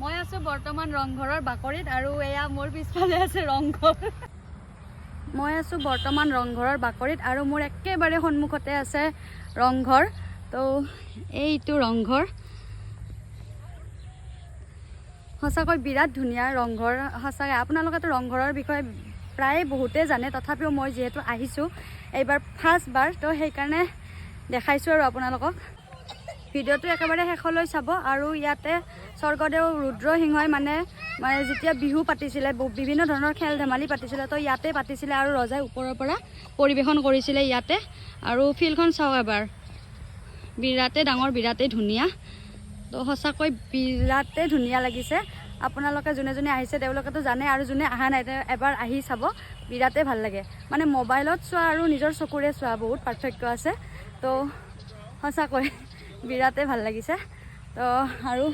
মই আছোঁ বৰ্তমান ৰংঘৰৰ বাকৰিত আৰু এয়া মোৰ পিছফালে আছে ৰংঘৰ। মই আছোঁ বৰ্তমান ৰংঘৰৰ বাকৰিত আৰু মোৰ একেবাৰে সন্মুখতে আছে ৰংঘৰ। তো এইটো ৰংঘৰ সঁচাকৈ বিৰাট ধুনীয়া ৰংঘৰ। সঁচাকৈ আপোনালোকেতো ৰংঘৰৰ বিষয়ে প্ৰায়ে বহুতেই জানে, তথাপিও মই যিহেতু আহিছোঁ এইবাৰ ফাৰ্ষ্টবাৰ, তো সেইকাৰণে দেখাইছোঁ আৰু আপোনালোকক। ভিডিঅ'টো একেবাৰে শেষলৈ চাব। আৰু ইয়াতে স্বৰ্গদেউ ৰুদ্ৰসিংহই মানে মানে যেতিয়া বিহু পাতিছিলে, বিভিন্ন ধৰণৰ খেল ধেমালি পাতিছিলে, তো ইয়াতে পাতিছিলে আৰু ৰজাই ওপৰৰ পৰা পৰিৱেশন কৰিছিলে ইয়াতে। আৰু ফিল্ডখন চাওক এবাৰ, বিৰাটেই ডাঙৰ, বিৰাটেই ধুনীয়া। তো সঁচাকৈ বিৰাটেই ধুনীয়া লাগিছে। আপোনালোকে যোনে যোনে আহিছে তেওঁলোকেতো জানে, আৰু যোনে অহা নাই তেওঁ এবাৰ আহি চাব, বিৰাটেই ভাল লাগে। মানে মোবাইলত চোৱা আৰু নিজৰ চকুৰে চোৱা বহুত পাৰ্থক্য আছে। তো সঁচাকৈ বিৰাটেই ভাল লাগিছে। তো আৰু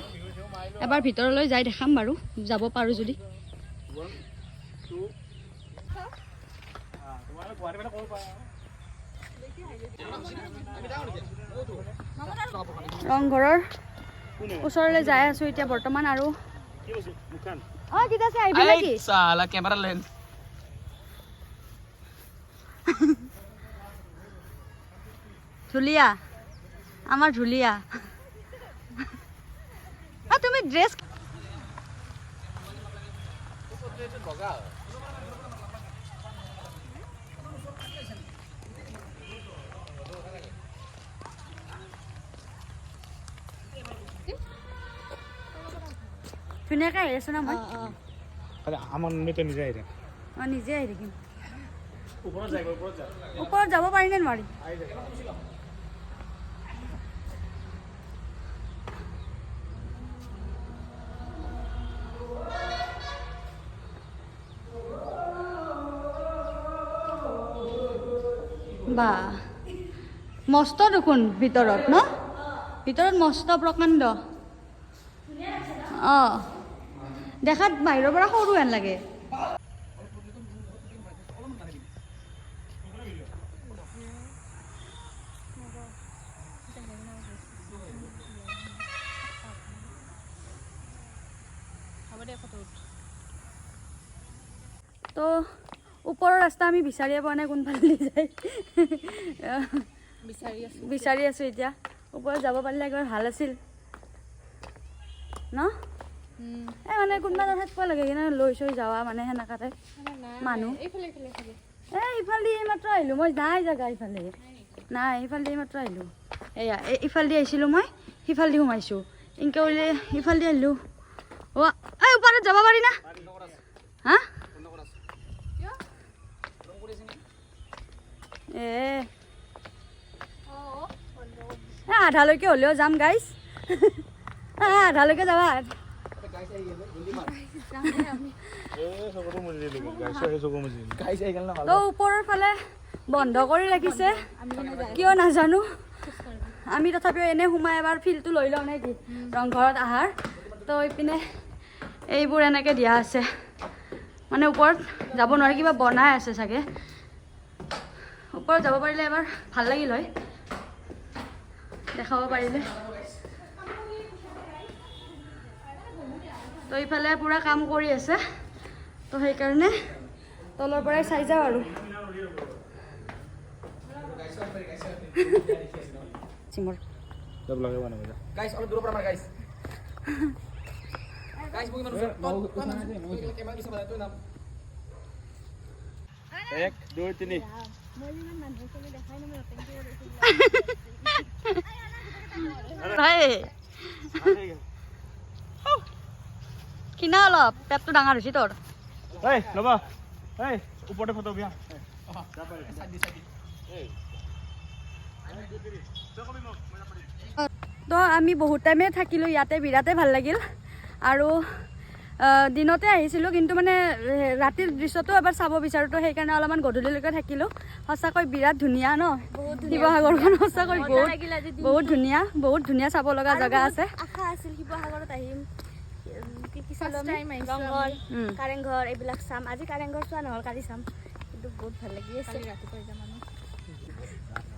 এবাৰ ভিতৰলৈ যাই দেখাম বাৰু, যাব পাৰোঁ যদি। ৰংঘৰৰ ওচৰলৈ যাই আছোঁ এতিয়া বৰ্তমান। আৰু অঁ ঠিক আছে, আহিবি নেকি? সালা ক্যামেৰা লেন্স। ঢুলীয়া, আমাৰ ঢুলীয়া। তুমি ড্ৰেছ ধুনীয়াকৈ আহি আছো না মই? আমাৰ নিজে আহি থাক। অঁ, নিজে আহি থাকিম। ওপৰত যাব পাৰি নে নোৱাৰি? বা মস্ত দেখোন ভিতৰত ন? ভিতৰত মস্ত প্ৰকাণ্ড। অঁ, দেখাত বাহিৰৰ পৰা সৰু হেন লাগে। তো ওপৰৰ ৰাস্তা আমি বিচাৰিয়ে পোৱা নাই, কোনফালে যায় বিচাৰি আছোঁ এতিয়া। ওপৰত যাব পাৰিলে একেবাৰে ভাল আছিল ন? এই মানে কোনোবা এটা থাকিব লাগে কিনে লৈ চৈ যাৱা, মানে সেনেকাতে মানুহ। এই ইফালে দি এইমাত্ৰ আহিলোঁ মই, নাই জেগা ইফালে নাই, ইফালে দি এইমাত্ৰ আহিলোঁ। এয়া এই ইফালে দি আহিছিলোঁ মই, সিফালে দি সোমাইছোঁ, ইনকে উলিয়াই ইফালে দি আহিলোঁ। অ' এই ওপৰত যাব পাৰি না? হা, এ আধালৈকে হ'লেও যাম গাইছ, আধালৈকে যাবা। তো ওপৰৰ ফালে বন্ধ কৰি ৰাখিছে কিয় নাজানো। আমি তথাপিও এনে সোমাই এবাৰ ফিল্ডটো লৈ লওঁ নে কি ৰংঘৰত আহাৰ। তো ইপিনে এইবোৰ এনেকৈ দিয়া আছে, মানে ওপৰত যাব নোৱাৰি, কিবা বনাই আছে চাগে। ওপৰত যাব পাৰিলে এবাৰ ভাল লাগিল হয়, দেখাব পাৰিলে। তো ইফালে পূৰা কাম কৰি আছে, তো সেইকাৰণে তলৰ পৰাই চাই যাওঁ আৰু। এক দুই তিনি। কিনা অলপ পেটটো ডাঙৰ হৈছে তোৰ। এই ল'বা, এই ওপৰতে ফটো বিয়া। তো আমি বহুত টাইমে থাকিলোঁ ইয়াতে, বিৰাটেই ভাল লাগিল। আৰু দিনতে আহিছিলোঁ, কিন্তু মানে ৰাতিৰ দৃশ্যটো এবাৰ চাব বিচাৰোঁ, তো সেইকাৰণে অলপমান গধূলিলৈকে থাকিলোঁ। সঁচাকৈ বিৰাট ধুনীয়া ন শিৱসাগৰখন? সঁচাকৈ বহুত বহুত ধুনীয়া, বহুত ধুনীয়া চাব লগা জেগা আছে। আশা আছিল শিৱসাগৰত আহিম, কি কি চালোঁ, ৰংঘৰ, কাৰেংঘৰ এইবিলাক চাম। আজি কাৰেংঘৰ চোৱা নহ'ল, কালি চাম, কিন্তু বহুত ভাল লাগি আছে।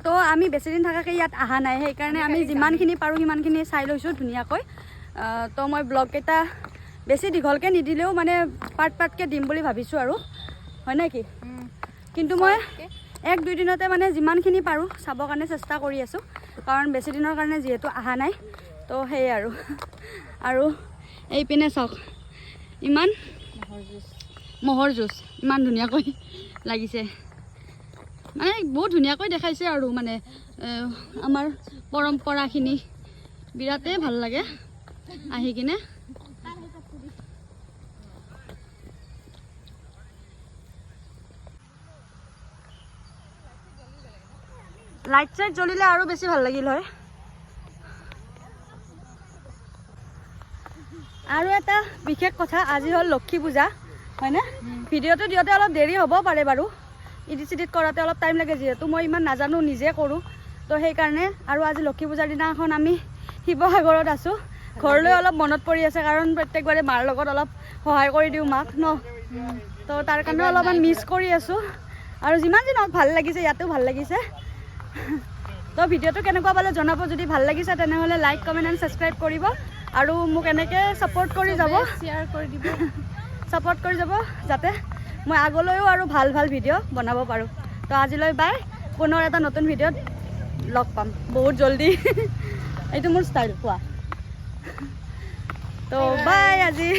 তো আমি বেছিদিন থকাকৈ ইয়াত অহা নাই, সেইকাৰণে আমি যিমানখিনি পাৰোঁ সিমানখিনি চাই লৈছোঁ ধুনীয়াকৈ। তো মই ব্লগকেইটা বেছি দীঘলকৈ নিদিলেও মানে পাৰ্ট পাৰ্টকৈ দিম বুলি ভাবিছোঁ আৰু, হয় নে কি? কিন্তু মই এক দুইদিনতে মানে যিমানখিনি পাৰোঁ চাবৰ কাৰণে চেষ্টা কৰি আছোঁ, কাৰণ বেছি দিনৰ কাৰণে যিহেতু অহা নাই। তো সেয়ে আৰু। আৰু এইপিনে চাওক, ইমান ম'হৰ যুঁজ ইমান ধুনীয়াকৈ লাগিছে, মানে বহুত ধুনীয়াকৈ দেখাইছে আৰু মানে আমাৰ পৰম্পৰাখিনি বিৰাটেই ভাল লাগে আহি কিনে। লাইট চাইট জ্বলিলে আৰু বেছি ভাল লাগিল হয়। আৰু এটা বিশেষ কথা, আজি হ'ল লক্ষী পূজা, হয়নে? ভিডিঅ'টো দিওঁতে অলপ দেৰি হ'ব পাৰে বাৰু, ইডিট চিডিট কৰাতে অলপ টাইম লাগে, যিহেতু মই ইমান নাজানো, নিজে কৰোঁ, তো সেইকাৰণে। আৰু আজি লক্ষী পূজাৰ দিনাখন আমি শিৱসাগৰত আছোঁ, ঘৰলৈ অলপ মনত পৰি আছে, কাৰণ প্ৰত্যেকবাৰে মাৰ লগত অলপ সহায় কৰি দিওঁ মাক ন, তো তাৰ কাৰণে অলপমান মিছ কৰি আছোঁ। আৰু যিমান যি নহওক ভাল লাগিছে, ইয়াতো ভাল লাগিছে। তো ভিডিঅ'টো কেনেকুৱা পালে জনাব, যদি ভাল লাগিছে তেনেহ'লে লাইক, কমেণ্ট এণ্ড ছাবস্ক্ৰাইব কৰিব আৰু মোক এনেকৈ ছাপৰ্ট কৰি যাব, শ্বেয়াৰ কৰি দিব, ছাপৰ্ট কৰি যাব, যাতে মই আগলৈও আৰু ভাল ভাল ভিডিঅ' বনাব পাৰোঁ। তো আজিলৈ বাই, পুনৰ এটা নতুন ভিডিঅ'ত লগ পাম বহুত জল্দি। এইটো মোৰ ষ্টাইল কোৱা। তো বাই আজি।